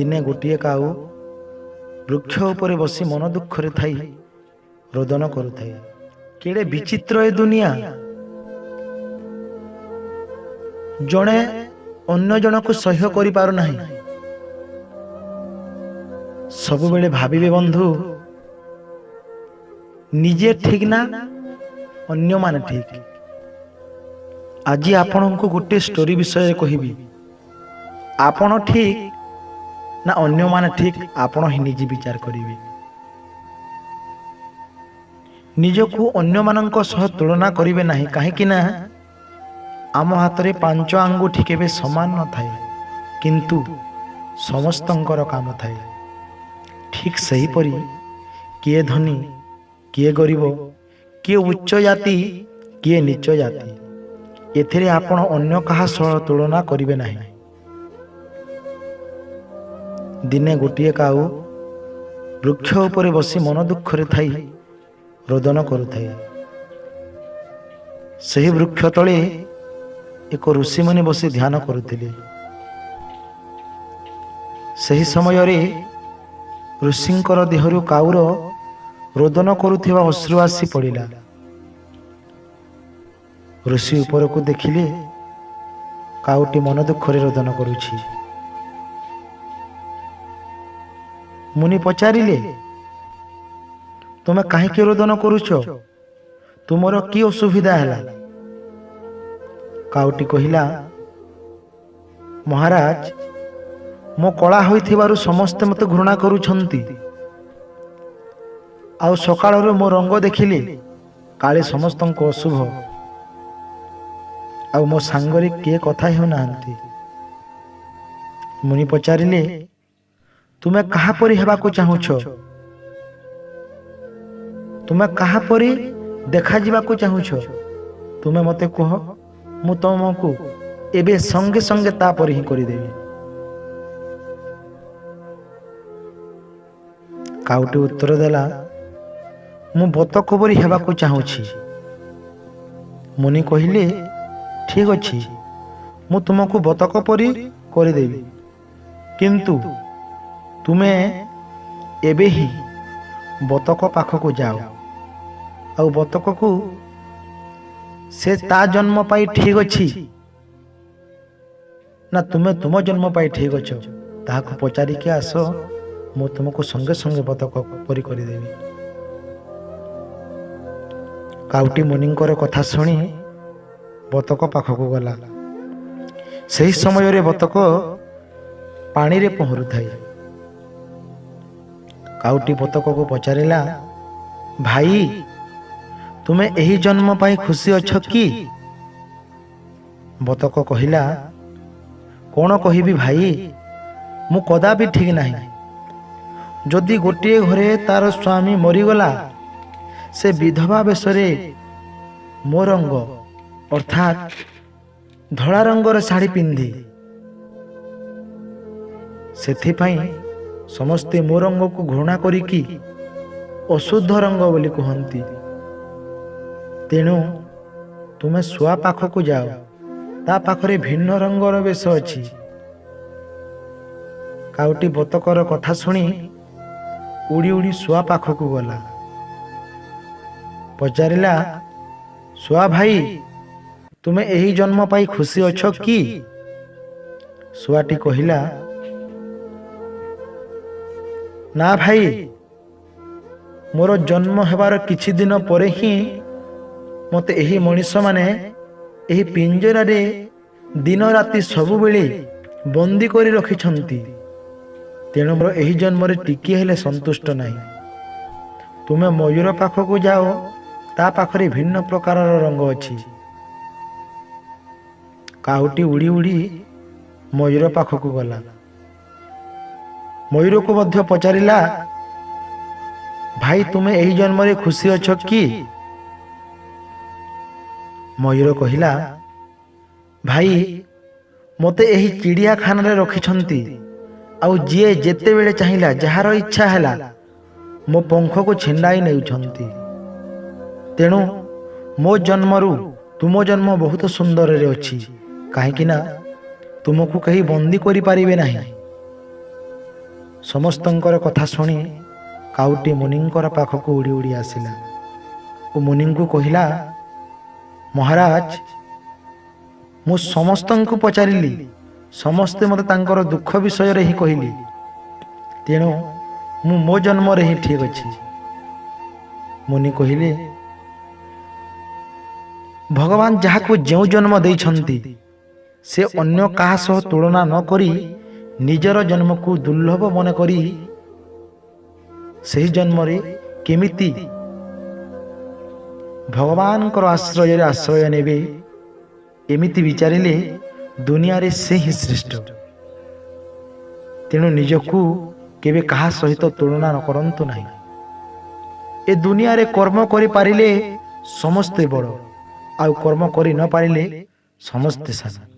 ଦିନେ ଗୋଟିଏ କାଉ ବୃକ୍ଷ ଉପରେ ବସି ମନ ଦୁଃଖରେ ଥାଇ ରୋଦନ କରୁଥାଏ। କେଡ଼େ ବିଚିତ୍ର ଏ ଦୁନିଆ! ଜଣେ ଅନ୍ୟ ଜଣକୁ ସହ୍ୟ କରିପାରୁନାହିଁ। ସବୁବେଳେ ଭାବିବେ ବନ୍ଧୁ, ନିଜେ ଠିକ ନା ଅନ୍ୟମାନେ ଠିକ? ଆଜି ଆପଣଙ୍କୁ ଗୋଟେ ଷ୍ଟୋରି ବିଷୟରେ କହିବି। ଆପଣ ଠିକ ନା ଅନ୍ୟମାନେ ଠିକ, ଆପଣ ହିଁ ନିଜେ ବିଚାର କରିବେ। ନିଜକୁ ଅନ୍ୟମାନଙ୍କ ସହ ତୁଳନା କରିବେ ନାହିଁ, କାହିଁକି ନା ଆମ ହାତରେ ପାଞ୍ଚ ଆଙ୍ଗୁଠି କେବେ ସମାନ ନଥାଏ, କିନ୍ତୁ ସମସ୍ତଙ୍କର କାମ ଥାଏ। ଠିକ୍ ସେହିପରି କିଏ ଧନୀ, କିଏ ଗରିବ, କିଏ ଉଚ୍ଚ ଜାତି, କିଏ ନୀଚ ଜାତି, ଏଥିରେ ଆପଣ ଅନ୍ୟ କାହା ସହ ତୁଳନା କରିବେ ନାହିଁ। ଦିନେ ଗୋଟିଏ କାଉ ବୃକ୍ଷ ଉପରେ ବସି ମନ ଦୁଃଖରେ ଥାଇ ରୋଦନ କରୁଥାଏ। ସେହି ବୃକ୍ଷ ତଳେ ଏକ ଋଷିମୁନି ବସି ଧ୍ୟାନ କରୁଥିଲେ। ସେହି ସମୟରେ ଋଷିଙ୍କର ଦେହରୁ କାଉର ରୋଦନ କରୁଥିବା ଅଶ୍ରୁ ଆସି ପଡ଼ିଲା। ଋଷି ଉପରକୁ ଦେଖିଲେ, କାଉଟି ମନ ଦୁଃଖରେ ରୋଦନ କରୁଛି। ମୁନି ପଚାରିଲେ, ତୁମେ କାହିଁକି ରୋଦନ କରୁଛ? ତୁମର କି ଅସୁବିଧା ହେଲା? କାଉଟି କହିଲା, ମହାରାଜ, ମୁଁ କଳା ହୋଇଥିବାରୁ ସମସ୍ତେ ମୋତେ ଘୃଣା କରୁଛନ୍ତି, ଆଉ ସକାଳରୁ ମୋ ରଙ୍ଗ ଦେଖିଲେ କାଳେ ସମସ୍ତଙ୍କୁ ଅଶୁଭ, ଆଉ ମୋ ସାଙ୍ଗରେ କିଏ କଥା ହେଉନାହାନ୍ତି। ମୁନି ପଚାରିଲେ, ତୁମେ କାହା ପରି ହେବାକୁ ଚାହୁଁଛ? ତୁମେ କାହା ପରି ଦେଖାଯିବାକୁ ଚାହୁଁଛ? ତୁମେ ମୋତେ କୁହ, ମୁଁ ତୁମକୁ ଏବେ ସଙ୍ଗେ ସଙ୍ଗେ ତା ପରି ହିଁ କରିଦେବି। କାଉଟି ଉତ୍ତର ଦେଲା, ମୁଁ ବତକ ପରି ହେବାକୁ ଚାହୁଁଛି। ମୁନି କହିଲେ, ଠିକ ଅଛି, ମୁଁ ତୁମକୁ ବତକ ପରି କରିଦେବି, କିନ୍ତୁ ତୁମେ ଏବେ ହିଁ ବତକ ପାଖକୁ ଯାଅ ଆଉ ବତକକୁ ସେ ତା ଜନ୍ମ ପାଇଁ ଠିକ ଅଛି ନା ତୁମେ ତୁମ ଜନ୍ମ ପାଇଁ ଠିକ ଅଛ, ତାହାକୁ ପଚାରିକି ଆସ। ମୁଁ ତୁମକୁ ସଙ୍ଗେ ସଙ୍ଗେ ବତକ ପରି କରିଦେବି। କାଉଟି ମୁନିଙ୍କର କଥା ଶୁଣି ବତକ ପାଖକୁ ଗଲା। ସେହି ସମୟରେ ବତକ ପାଣିରେ ପହଁରୁଥାଏ। କାଉଟି ବତକକୁ ପଚାରିଲା, ଭାଇ, ତୁମେ ଏହି ଜନ୍ମ ପାଇଁ ଖୁସି ଅଛ କି? ବତକ କହିଲା, କ'ଣ କହିବି ଭାଇ, ମୁଁ କଦାପି ଠିକ ନାହିଁ। ଯଦି ଗୋଟିଏ ଘରେ ତାର ସ୍ୱାମୀ ମରିଗଲା, ସେ ବିଧବା ବେଶରେ ମୋ ରଙ୍ଗ ଅର୍ଥାତ୍ ଧଳା ରଙ୍ଗର ଶାଢ଼ୀ ପିନ୍ଧି, ସେଥିପାଇଁ ସମସ୍ତେ ମୋ ରଙ୍ଗକୁ ଘୃଣା କରିକି ଅଶୁଦ୍ଧ ରଙ୍ଗ ବୋଲି କୁହନ୍ତି। ତେଣୁ ତୁମେ ଶୁଆ ପାଖକୁ ଯାଅ, ତା ପାଖରେ ଭିନ୍ନ ରଙ୍ଗର ବେଶ ଅଛି। କାଉଟି ବତକର କଥା ଶୁଣି ଉଡ଼ି ଉଡ଼ି ଶୁଆ ପାଖକୁ ଗଲା। ପଚାରିଲା, ଶୁଆ ଭାଇ, ତୁମେ ଏହି ଜନ୍ମ ପାଇଁ ଖୁସି ଅଛ କି? ଶୁଆଟି କହିଲା, ନା ଭାଇ, ମୋର ଜନ୍ମ ହେବାର କିଛି ଦିନ ପରେ ହିଁ ମୋତେ ଏହି ମଣିଷମାନେ ଏହି ପିଞ୍ଜରାରେ ଦିନ ରାତି ସବୁବେଳେ ବନ୍ଦୀ କରି ରଖିଛନ୍ତି। ତେଣୁ ମୋର ଏହି ଜନ୍ମରେ ଟିକିଏ ହେଲେ ସନ୍ତୁଷ୍ଟ ନାହିଁ। ତୁମେ ମୟୂର ପାଖକୁ ଯାଅ, ତା ପାଖରେ ଭିନ୍ନ ପ୍ରକାରର ରଙ୍ଗ ଅଛି। କାଉଟି ଉଡ଼ି ଉଡ଼ି ମୟୂର ପାଖକୁ ଗଲା। ମୟୂରକୁ ମଧ୍ୟ ପଚାରିଲା, ଭାଇ, ତୁମେ ଏହି ଜନ୍ମରେ ଖୁସି ଅଛ କି? ମୟୂର କହିଲା, ଭାଇ, ମୋତେ ଏହି ଚିଡ଼ିଆଖାନାରେ ରଖିଛନ୍ତି, ଆଉ ଯିଏ ଯେତେବେଳେ ଚାହିଁଲା, ଯାହାର ଇଚ୍ଛା ହେଲା, ମୋ ପଙ୍ଖକୁ ଛିଣ୍ଡାଇ ନେଉଛନ୍ତି। ତେଣୁ ମୋ ଜନ୍ମରୁ ତୁମ ଜନ୍ମ ବହୁତ ସୁନ୍ଦରରେ ଅଛି, କାହିଁକି ନା ତୁମକୁ କେହି ବନ୍ଦୀ କରିପାରିବେ ନାହିଁ। ସମସ୍ତଙ୍କର କଥା ଶୁଣି କାଉଟି ମୁନିଙ୍କର ପାଖକୁ ଉଡ଼ି ଉଡ଼ି ଆସିଲା ଓ ମୁନିଙ୍କୁ କହିଲା, ମହାରାଜ, ମୁଁ ସମସ୍ତଙ୍କୁ ପଚାରିଲି, ସମସ୍ତେ ମୋତେ ତାଙ୍କର ଦୁଃଖ ବିଷୟରେ ହିଁ କହିଲେ। ତେଣୁ ମୁଁ ମୋ ଜନ୍ମରେ ହିଁ ଠିକ୍ ଅଛି। ମୁନି କହିଲେ, ଭଗବାନ ଯାହାକୁ ଯେଉଁ ଜନ୍ମ ଦେଇଛନ୍ତି, ସେ ଅନ୍ୟ କାହା ସହ ତୁଳନା ନ କରି ନିଜର ଜନ୍ମକୁ ଦୁର୍ଲଭ ମନେ କରି ସେହି ଜନ୍ମରେ କେମିତି ଭଗବାନଙ୍କର ଆଶ୍ରୟରେ ଆଶ୍ରୟ ନେବେ, ଏମିତି ବିଚାରିଲେ ଦୁନିଆରେ ସେ ହିଁ ଶ୍ରେଷ୍ଠ। ତେଣୁ ନିଜକୁ କେବେ କାହା ସହିତ ତୁଳନା ନ କରନ୍ତୁ ନାହିଁ। ଏ ଦୁନିଆରେ କର୍ମ କରିପାରିଲେ ସମସ୍ତେ ବଡ଼, ଆଉ କର୍ମ କରି ନ ପାରିଲେ ସମସ୍ତେ ସାନ।